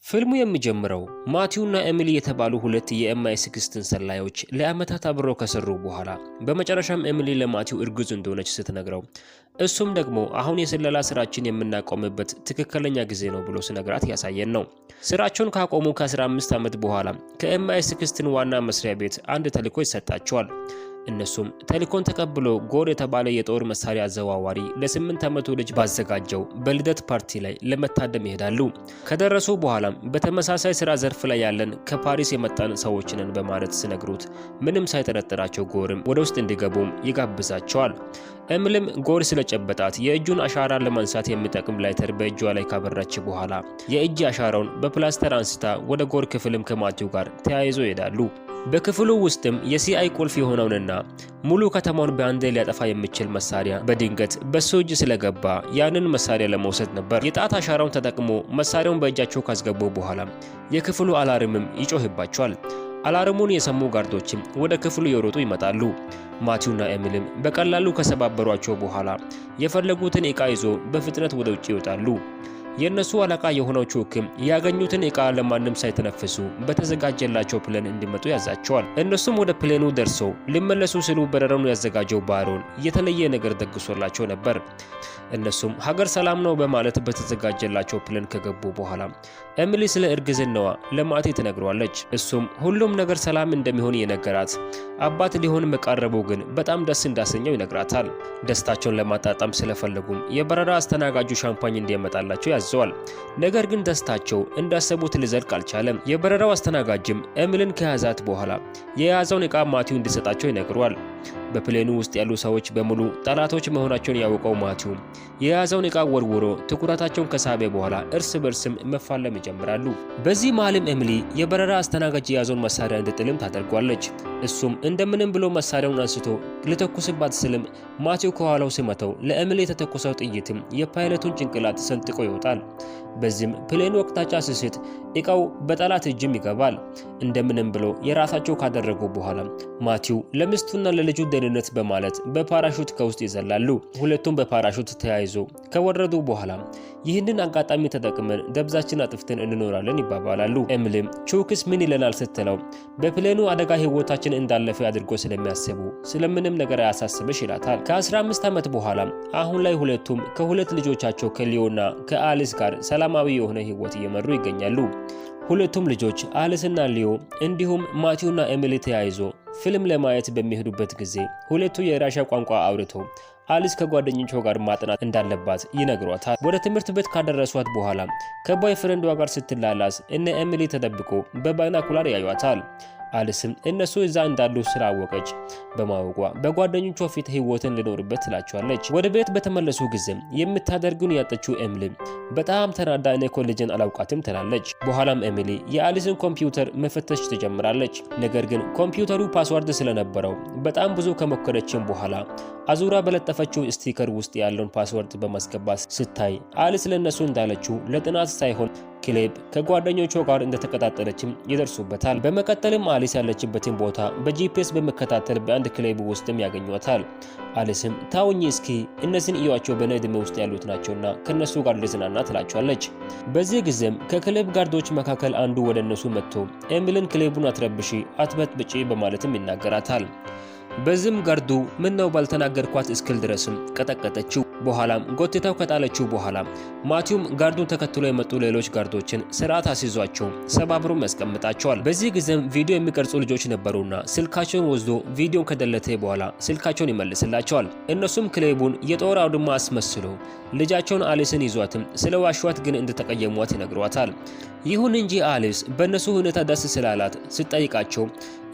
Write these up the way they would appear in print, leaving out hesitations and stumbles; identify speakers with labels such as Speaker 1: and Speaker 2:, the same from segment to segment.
Speaker 1: ፊልሙ የሚጀምረው ማቲውና ኤሚሊ የተባሉ ሁለት የ MI6 ሰላዮች ለዓመታት አብረው ከሰሩ በኋላ በመጨረሻም ኤሚሊ ለማቲው እርጉዝ እንደሆነች ስትነግረው፣ እሱም ደግሞ አሁን የስለላ ስራችን የምናቆምበት ትክክለኛ ጊዜ ነው ብሎ ሲነግራት ያሳየን ነው። ስራቸውን ካቆሙ ከ15 ዓመት በኋላ ከ MI6 ዋና መስሪያ ቤት አንድ ተልዕኮ ይሰጣቸዋል። እነሱም ተልእኮን ተቀብሎ ጎር የተባለ የጦር መሳሪያ አዘዋዋሪ ለ8 ዓመቱ ልጅ ባዘጋጀው በልደት ፓርቲ ላይ ለመታደም ይሄዳሉ። ከደረሱ በኋላም በተመሳሳይ ስራ ዘርፍ ላይ ያለን ከፓሪስ የመጣን ሰዎች ነን በማለት ሲነግሩት ምንም ሳይጠረጥራቸው ጎርም ወደ ውስጥ እንዲገቡም ይጋብዛቸዋል። ኤምልም ጎር ስለጨበጣት የእጁን አሻራ ለማንሳት የሚጠቅም ላይተር በእጇ ላይ ካበራች በኋላ የእጅ አሻራውን በፕላስተር አንስታ ወደ ጎር ክፍልም ከማቲው ጋር ተያይዞ ይሄዳሉ። በክፍሉ ውስጥም የ CIA ቁልፍ የሆነውንና ሙሉ ከተማውን በአንዴ ሊያጠፋ የሚችል መሳሪያ በድንገት በሱ እጅ ስለገባ ያንን መሳሪያ ለመውሰድ ነበር። የጣት አሻራውን ተጠቅሞ መሳሪያውን በእጃቸው ካስገቡ በኋላ የክፍሉ alarm ም ይጮህባቸዋል። Alarm ኡን የሰሙ guard ኦችም ወደ ክፍሉ እየሮጡ ይመጣሉ። ማቲውና ኤሚልም በቀላሉ ከሰባበሯቸው በኋላ የፈለጉትን ዕቃ ይዞ በፍጥነት ወደ ውጭ ይወጣሉ። የእነሱ አለቃ የሆነው ቹክም ያገኙትን ዕቃ ለማንም ሳይተነፍሱ በተዘጋጀላቸው plane እንዲመጡ ያዛቸዋል። እነሱም ወደ plane ኑ ደርሰው ሊመለሱ ሲሉ በረራውን ያዘጋጀው ባሮን የተለየ ነገር ደግሶላቸው ነበር። እነሱም ሀገር ሰላም ነው በማለት በተዘጋጀላቸው plane ከገቡ በኋላ ኤሚሊ ስለ እርግዝናዋ ለማቲ ትነግረዋለች። እሱም ሁሉም ነገር ሰላም እንደሚሆን የነገራት አባት ሊሆን መቃረቡ ግን በጣም ደስ እንዳሰኘው ይነግራታል። ደስታቸውን ለማጣጣም ስለፈለጉም የበረራ አስተናጋጁ ሻምፓኝ እንዲያመጣላቸው ያዘዋል። ነገር ግን ደስታቸው እንዳሰቡት ሊዘልቅ አልቻለም። የበረራው አስተናጋጅም ኤሚሊን ከያዛት በኋላ የያዘውን ዕቃ ማቲው እንዲሰጣቸው ይነግረዋል። በ plane ኑ ውስጥ ያሉ ሰዎች በሙሉ ጠላቶች መሆናቸውን ያወቀው ማቲው የያዘውን ዕቃ ወርውሮ ትኩረታቸውን ከሳበ በኋላ እርስ በርስም መፋለም ይጀምራሉ። በዚህ መሃልም ኤሚሊ የበረራ አስተናጋጅ የያዘውን መሳሪያ እንዲጥልም ታደርጓለች። እሱም እንደምንም ብሎ መሳሪያውን አንስቶ ሊተኩስባት ሲልም ማቲው ከኋላው ሲመታው ለኤሚሊ የተተኮሰው ጥይትም የፓይለቱን ጭንቅላት ሰንጥቆ ይወጣል። በዚህም plane ኑ አቅጣጫ ሲስት እቃው በጠላት እጅም ይገባል። እንደምንም ብሎ የራሳቸው ካደረጉ በኋላ ማቲው ለሚስቱና ለልጁ ደህንነት በማለት በፓራሹት ከውስጥ ይዘላሉ። ሁለቱም በፓራሹት ተያይዞ ከወረዱ በኋላ ይህንን አጋጣሚ ተጠቅመን ደብዛችን አጥፍተን እንኖራለን ይባባላሉ። ኤምሊም ቹክስ ምን ይለናል ስትለው በ plane ኑ አደጋ ህይወታችን እንዳለፈ አድርጎ ስለሚያስቡ ስለምንም ነገር አያሳስብሽ ይላታል። ከ15 ዓመት በኋላ አሁን ላይ ሁለቱም ከሁለት ልጆቻቸው ከሊዮና ከአሊስ ጋር ሰላማዊ የሆነ ህይወት እየመሩ ይገኛሉ። ሁለቱም ልጆች አሊስና ሊዮ እንዲሁም ማቲውና ኤሚሊ ተያይዞ ፊልም ለማየት በሚሄዱበት ጊዜ ሁለቱ የራሻ ቋንቋ አውርተው አሊስ ከጓደኞቿ ጋር ማጥናት እንዳለባት ይነግሯታል። ወደ ትምህርት ቤት ካደረሷት በኋላ ከ boyfriend ዷ ጋር ስትላላስ እነ ኤሚሊ ተደብቆ በ binocular ያዩዋታል። አሊስም እነሱ እዛ እንዳሉ ስላወቀች በማወቋ በጓደኞቿ ፊት ህይወትን ልኖርበት ትላቸዋለች። ወደ ቤት በተመለሱ ጊዜም የምታደርገውን ያጣችው ኤሚሊ በጣም ተናዳ እኔ እኮ ልጄን አላውቃትም ትላለች። በኋላም ኤሚሊ የአሊስን ኮምፒውተር መፈተሽ ትጀምራለች። ነገር ግን ኮምፒውተሩ password ስለነበረው በጣም ብዙ ከሞከረችም በኋላ አዙራ በለጠፈችው sticker ውስጥ ያለውን password በማስገባት ስታይ አሊስ ለእነሱ እንዳለችው ለጥናት ሳይሆን ክሌብ ከጓደኞቿ ጋር እንደተቀጣጠረችም ይደርሱበታል። በመቀጠልም አሊስ ያለችበትን ቦታ በ GPS በመከታተል በአንድ ክሌብ ውስጥም ያገኟታል። አሊስም ታውኝ እስኪ እነዚህን እዩዋቸው፣ በእኔ ዕድሜ ውስጥ ያሉት ናቸውና ከነሱ ጋር ልዝናና ትላቸዋለች። በዚህ ጊዜም ከክሌብ guard ኦች መካከል አንዱ ወደ እነሱ መጥቶ ኤሚሊን ክሌቡን አትረብሺ፣ አትበጥብጪ በማለትም ይናገራታል። በዚህም guard ኡ ምነው ባልተናገርኳት እስክል ድረስም ቀጠቀጠችው። በኋላም ጎትታው ከጣለችው በኋላ ማቲውም guard ኡን ተከትሎ የመጡ ሌሎች guard ኦችን ስርዓት አስይዟቸው ሰባብሮም ያስቀምጣቸዋል። በዚህ ጊዜም ቪዲዮ የሚቀርጹ ልጆች ነበሩና ስልካቸውን ወስዶ ቪዲዮን ከደለተ በኋላ ስልካቸውን ይመልስላቸዋል። እነሱም ክሌቡን የጦር አውድማ አስመስሎ ልጃቸውን አሊስን ይዟትም ስለ ዋሿት ግን እንደተቀየሟት ይነግሯታል። ይሁን እንጂ አሊስ በእነሱ ሁኔታ ደስ ስላላት ስትጠይቃቸው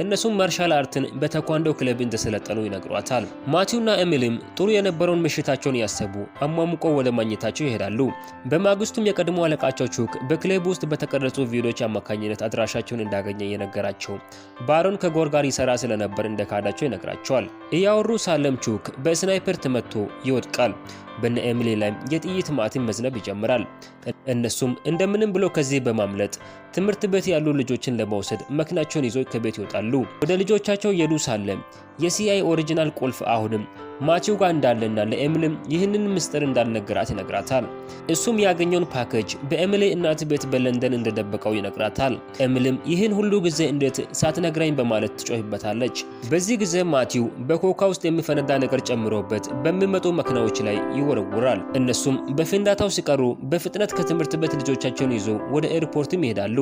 Speaker 1: እነሱም martial art ን በተኳንዶ ክለብ እንደሰለጠኑ ይነግሯታል። ማቲውና ኤሚሊም ጥሩ የነበረውን ምሽታቸውን እያሰቡ አሟሙቆ ወደ መኝታቸው ይሄዳሉ። በማግስቱም የቀድሞ አለቃቸው ቹክ በክለብ ውስጥ በተቀረጹ ቪዲዮዎች አማካኝነት አድራሻቸውን እንዳገኘ የነገራቸው ባሮን ከጎር ጋር ይሰራ ስለነበር እንደካዳቸው ይነግራቸዋል። እያወሩ ሳለም ቹክ በ sniper ተመቶ ይወድቃል። በነ ኤሚሊ ላይም የጥይት ማዕትን መዝነብ ይጀምራል። እነሱም እንደምንም ብሎ ከዚህ በማምለጥ ትምህርት ቤት ያሉ ልጆችን ለመውሰድ መኪናቸውን ይዞ ከቤት ይወጣሉ። ወደ ልጆቻቸው እየሄዱ ሳለ የ CIA original ቁልፍ አሁንም ማቲው ጋር እንዳለና ለኤምሊም ይህንን ምስጢር እንዳልነገራት ይነግራታል። እሱም ያገኘውን ፓኬጅ በኤሚሊ እናት ቤት በለንደን እንደደበቀው ይነግራታል። ኤሚሊም ይህን ሁሉ ጊዜ እንዴት ሳትነግረኝ በማለት ትጮህበታለች። በዚህ ጊዜ ማቲው በኮካ ውስጥ የሚፈነዳ ነገር ጨምሮበት በሚመጡ መኪናዎች ላይ ይወረውራል። እነሱም በፍንዳታው ሲቀሩ በፍጥነት ከትምህርት ቤት ልጆቻቸውን ይዞ ወደ ኤርፖርትም ይሄዳሉ።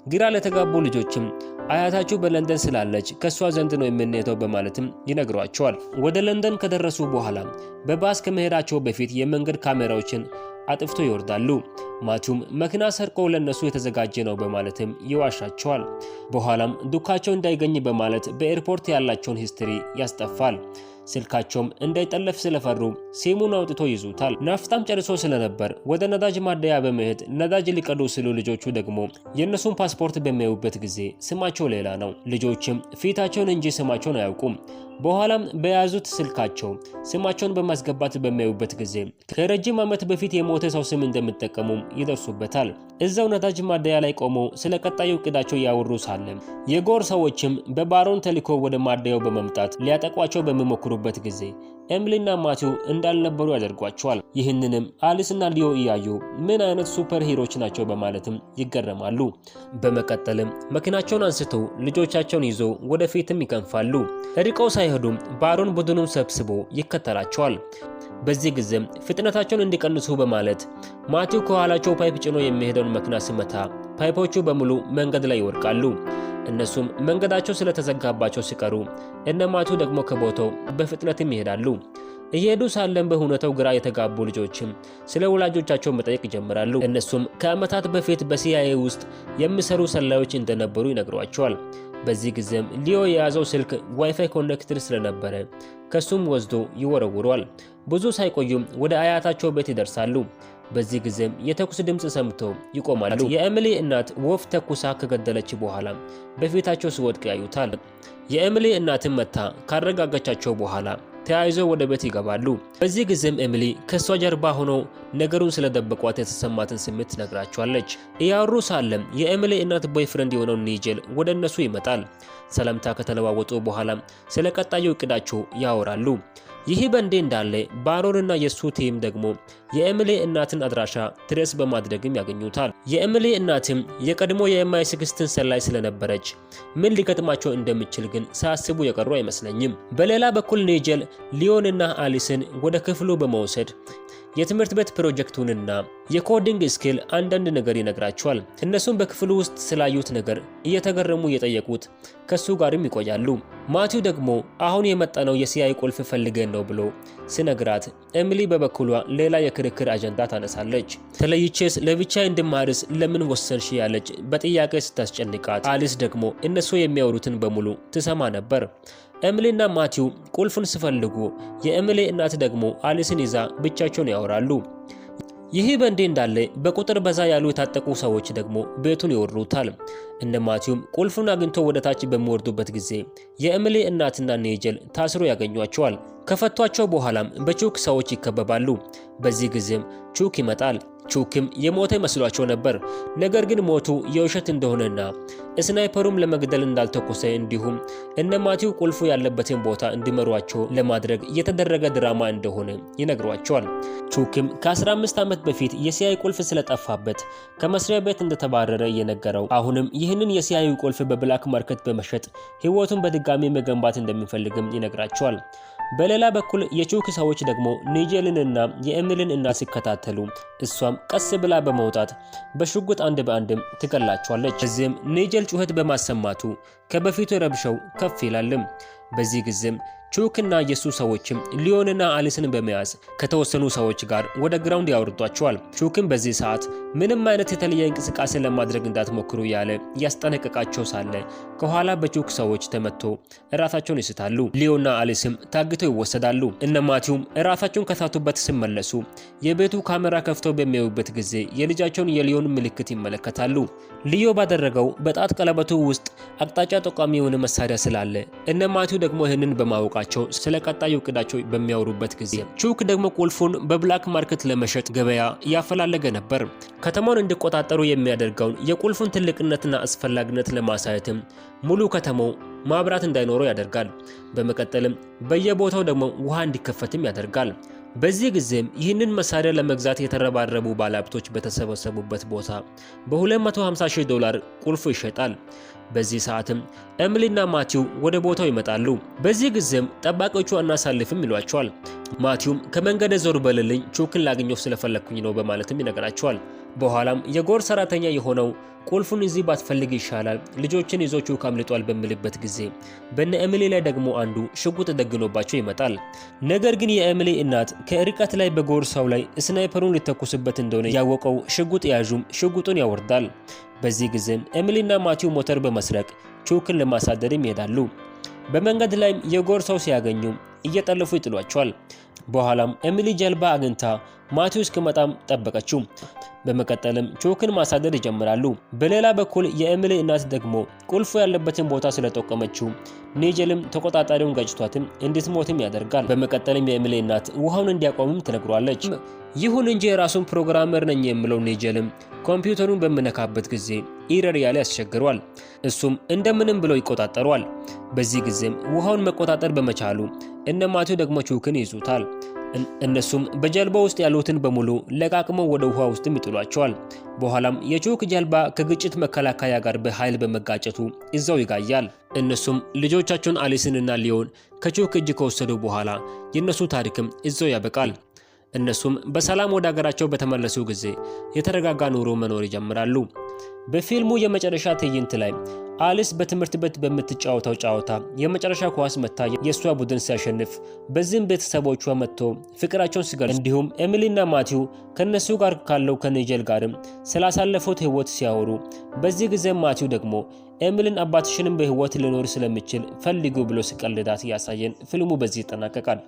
Speaker 1: ግራ ለተጋቡ ልጆችም አያታችሁ በለንደን ስላለች ከሷ ዘንድ ነው የምንሄደው በማለትም ይነግሯቸዋል። ወደ ለንደን ከደረሱ በኋላ በባስ ከመሄዳቸው በፊት የመንገድ ካሜራዎችን አጥፍቶ ይወርዳሉ። ማቲውም መኪና ሰርቆ ለነሱ የተዘጋጀ ነው በማለትም ይዋሻቸዋል። በኋላም ዱካቸው እንዳይገኝ በማለት በኤርፖርት ያላቸውን history ያስጠፋል። ስልካቸውም እንዳይጠለፍ ስለፈሩ ሲሙን አውጥቶ ይዙታል። ናፍጣም ጨርሶ ስለነበር ወደ ነዳጅ ማደያ በመሄድ ነዳጅ ሊቀዱ ሲሉ ልጆቹ ደግሞ የእነሱን ፓስፖርት በሚያዩበት ጊዜ ስማቸው ሌላ ነው። ልጆችም ፊታቸውን እንጂ ስማቸውን አያውቁም። በኋላም በያዙት ስልካቸው ስማቸውን በማስገባት በሚያዩበት ጊዜ ከረጅም ዓመት በፊት የሞተ ሰው ስም እንደሚጠቀሙም ይደርሱበታል። እዛው ነዳጅ ማደያ ላይ ቆመው ስለ ቀጣዩ እቅዳቸው እያወሩ ሳለ የጎር ሰዎችም በባሮን ተልኮ ወደ ማደያው በመምጣት ሊያጠቋቸው በሚሞክሩበት ጊዜ ኤምሊና ማቲው እንዳልነበሩ ያደርጓቸዋል። ይህንንም አሊስና ሊዮ እያዩ ምን አይነት super hero ዎች ናቸው በማለትም ይገረማሉ። በመቀጠልም መኪናቸውን አንስተው ልጆቻቸውን ይዘው ወደፊትም ይከንፋሉ። ርቀው ሳይሄዱም ባሮን ቡድኑን ሰብስቦ ይከተላቸዋል። በዚህ ጊዜም ፍጥነታቸውን እንዲቀንሱ በማለት ማቲው ከኋላቸው pipe ጭኖ የሚሄደውን መኪና ሲመታ pipe ኦቹ በሙሉ መንገድ ላይ ይወድቃሉ። እነሱም መንገዳቸው ስለተዘጋባቸው ሲቀሩ እነ ማቲው ደግሞ ከቦታው በፍጥነትም ይሄዳሉ። እየሄዱ ሳለም በሁኔታው ግራ የተጋቡ ልጆችም ስለ ወላጆቻቸው መጠየቅ ይጀምራሉ። እነሱም ከዓመታት በፊት በ CIA ውስጥ የሚሰሩ ሰላዮች እንደነበሩ ይነግሯቸዋል። በዚህ ጊዜም ሊዮ የያዘው ስልክ WiFi connected ስለነበረ ከሱም ወስዶ ይወረውሯል። ብዙ ሳይቆዩም ወደ አያታቸው ቤት ይደርሳሉ። በዚህ ጊዜም የተኩስ ድምፅ ሰምተው ይቆማሉ። የኤሚሊ እናት ወፍ ተኩሳ ከገደለች በኋላ በፊታቸው ሲወድቅ ያዩታል። የኤሚሊ እናትን መታ ካረጋጋቻቸው በኋላ ተያይዘው ወደ ቤት ይገባሉ። በዚህ ጊዜም ኤሚሊ ከሷ ጀርባ ሆኖ ነገሩን ስለደበቋት የተሰማትን ስሜት ትነግራቸዋለች። እያወሩ ሳለም የኤሚሊ እናት boyfriend የሆነው ኒጀል ወደ እነሱ ይመጣል። ሰላምታ ከተለዋወጡ በኋላ ስለ ቀጣዩ እቅዳቸው ያወራሉ። ይህ በእንዲህ እንዳለ ባሮንና የሱ team ደግሞ የኤሚሊ እናትን አድራሻ trace በማድረግም ያገኙታል። የኤሚሊ እናትም የቀድሞ የ MI6 ሰላይ ስለነበረች ምን ሊገጥማቸው እንደሚችል ግን ሳያስቡ የቀሩ አይመስለኝም። በሌላ በኩል ኒጀል ሊዮንና አሊስን ወደ ክፍሉ በመውሰድ የትምህርት ቤት ፕሮጀክቱንና የ coding skill አንዳንድ ነገር ይነግራቸዋል። እነሱም በክፍሉ ውስጥ ስላዩት ነገር እየተገረሙ እየጠየቁት ከሱ ጋርም ይቆያሉ። ማቲው ደግሞ አሁን የመጣነው የ CIA ቁልፍ ፈልገን ነው ብሎ ሲነግራት ኤሚሊ በበኩሏ ሌላ የክርክር አጀንዳ ታነሳለች። ተለይቼስ ለብቻ እንድማርስ ለምን ወሰንሽ ያለች በጥያቄ ስታስጨንቃት፣ አሊስ ደግሞ እነሱ የሚያወሩትን በሙሉ ትሰማ ነበር። ኤሚሊና ማቲው ቁልፉን ሲፈልጉ የኤሚሊ እናት ደግሞ አሊስን ይዛ ብቻቸውን ያወራሉ። ይህ በእንዲህ እንዳለ በቁጥር በዛ ያሉ የታጠቁ ሰዎች ደግሞ ቤቱን ይወሩታል። እነ ማቲውም ቁልፉን አግኝቶ ወደ ታች በሚወርዱበት ጊዜ የኤሚሊ እናትና ኔጀል ታስሮ ያገኟቸዋል። ከፈቷቸው በኋላም በቹክ ሰዎች ይከበባሉ። በዚህ ጊዜም ቹክ ይመጣል። ቹክም የሞተ መስሏቸው ነበር። ነገር ግን ሞቱ የውሸት እንደሆነና sniper ኡም ለመግደል እንዳልተኮሰ እንዲሁም እነ ማቲው ቁልፉ ያለበትን ቦታ እንዲመሯቸው ለማድረግ የተደረገ ድራማ እንደሆነ ይነግሯቸዋል። ቹክም ከ15 ዓመት በፊት የ CIA ቁልፍ ስለጠፋበት ከመስሪያ ቤት እንደተባረረ እየነገረው አሁንም ይህንን የ CIA ቁልፍ በ black market በመሸጥ ሕይወቱን በድጋሚ መገንባት እንደሚፈልግም ይነግራቸዋል። በሌላ በኩል የቹክ ሰዎች ደግሞ ኒጀልንና የኤሚሊን እናት ሲከታተሉ እሷም ቀስ ብላ በመውጣት በሽጉጥ አንድ በአንድም ትገላቸዋለች። በዚህም ኒጀል ጩኸት በማሰማቱ ከበፊቱ ረብሻው ከፍ ይላልም። በዚህ ጊዜም ቹክና የሱ ሰዎችም ሊዮንና አሊስን በመያዝ ከተወሰኑ ሰዎች ጋር ወደ ground ያወርዷቸዋል። ቹክም በዚህ ሰዓት ምንም አይነት የተለየ እንቅስቃሴ ለማድረግ እንዳትሞክሩ ያለ ያስጠነቀቃቸው ሳለ ከኋላ በቹክ ሰዎች ተመቶ እራሳቸውን ይስታሉ። ሊዮና አሊስም ታግተው ይወሰዳሉ። እነ ማቲውም እራሳቸውን ከሳቱበት ሲመለሱ የቤቱ ካሜራ ከፍተው በሚያዩበት ጊዜ የልጃቸውን የሊዮን ምልክት ይመለከታሉ። ሊዮ ባደረገው በጣት ቀለበቱ ውስጥ አቅጣጫ ጠቋሚ የሆነ መሳሪያ ስላለ እነ ማቲው ደግሞ ይህንን በማወቃቸው ስለ ቀጣዩ እቅዳቸው በሚያወሩበት ጊዜ ቹክ ደግሞ ቁልፉን በ black market ለመሸጥ ገበያ እያፈላለገ ነበር። ከተማውን እንዲቆጣጠሩ የሚያደርገውን የቁልፉን ትልቅነትና አስፈላጊነት ለማሳየትም ሙሉ ከተማው ማብራት እንዳይኖረው ያደርጋል። በመቀጠልም በየቦታው ደግሞ ውሃ እንዲከፈትም ያደርጋል። በዚህ ጊዜም ይህንን መሳሪያ ለመግዛት የተረባረቡ ባለሀብቶች በተሰበሰቡበት ቦታ በ250 ሺህ ዶላር ቁልፉ ይሸጣል። በዚህ ሰዓትም ኤሚሊና ማቲው ወደ ቦታው ይመጣሉ። በዚህ ጊዜም ጠባቂዎቹ አናሳልፍም ይሏቸዋል። ማቲውም ከመንገድ ዞር በልልኝ፣ ቹክን ላገኘው ስለፈለግኩኝ ነው በማለትም ይነግራቸዋል። በኋላም የጎር ሰራተኛ የሆነው ቁልፉን እዚህ ባትፈልግ ይሻላል፣ ልጆችን ይዞ ቹክ አምልጧል በሚልበት ጊዜ በነ ኤሚሊ ላይ ደግሞ አንዱ ሽጉጥ ደግኖባቸው ይመጣል። ነገር ግን የኤሚሊ እናት ከርቀት ላይ በጎርሳው ላይ sniper ኡን ሊተኩስበት እንደሆነ ያወቀው ሽጉጥ ያዡም ሽጉጡን ያወርዳል። በዚህ ጊዜም ኤሚሊና ማቲው ሞተር በመስረቅ ቹክን ለማሳደድም ይሄዳሉ። በመንገድ ላይም የጎር ሰው ሲያገኙ እየጠለፉ ይጥሏቸዋል። በኋላም ኤሚሊ ጀልባ አግኝታ ማቲው እስኪመጣም ጠበቀችው። በመቀጠልም ቹክን ማሳደድ ይጀምራሉ። በሌላ በኩል የኤሚሊ እናት ደግሞ ቁልፉ ያለበትን ቦታ ስለጠቆመችው ኔጀልም ተቆጣጣሪውን ገጭቷትም እንድትሞትም ያደርጋል። በመቀጠልም የኤሚሊ እናት ውሃውን እንዲያቆምም ትነግሯለች። ይሁን እንጂ የራሱን programmer ነኝ የሚለው ኔጀልም ኮምፒውተሩን በሚነካበት ጊዜ error ያለ ያስቸግረዋል። እሱም እንደምንም ብሎ ይቆጣጠረዋል። በዚህ ጊዜም ውሃውን መቆጣጠር በመቻሉ እነ ማቲው ደግሞ ቹክን ይይዙታል። እነሱም በጀልባ ውስጥ ያሉትን በሙሉ ለቃቅመው ወደ ውሃ ውስጥም ይጥሏቸዋል። በኋላም የቹክ ጀልባ ከግጭት መከላከያ ጋር በኃይል በመጋጨቱ እዛው ይጋያል። እነሱም ልጆቻቸውን አሊስንና ሊዮን ከቹክ እጅ ከወሰዱ በኋላ የእነሱ ታሪክም እዛው ያበቃል። እነሱም በሰላም ወደ አገራቸው በተመለሱ ጊዜ የተረጋጋ ኑሮ መኖር ይጀምራሉ። በፊልሙ የመጨረሻ ትዕይንት ላይ አሊስ በትምህርት ቤት በምትጫወተው ጨዋታ የመጨረሻ ኳስ መታ የእሷ ቡድን ሲያሸንፍ፣ በዚህም ቤተሰቦቿ መጥቶ ፍቅራቸውን ሲገልጹ፣ እንዲሁም ኤሚሊና ማቲው ከነሱ ጋር ካለው ከኔጀል ጋርም ስላሳለፉት ሕይወት ሲያወሩ፣ በዚህ ጊዜ ማቲው ደግሞ ኤሚሊን አባትሽንም በሕይወት ሊኖር ስለሚችል ፈልጉ ብሎ ሲቀልዳት ያሳየን ፊልሙ በዚህ ይጠናቀቃል።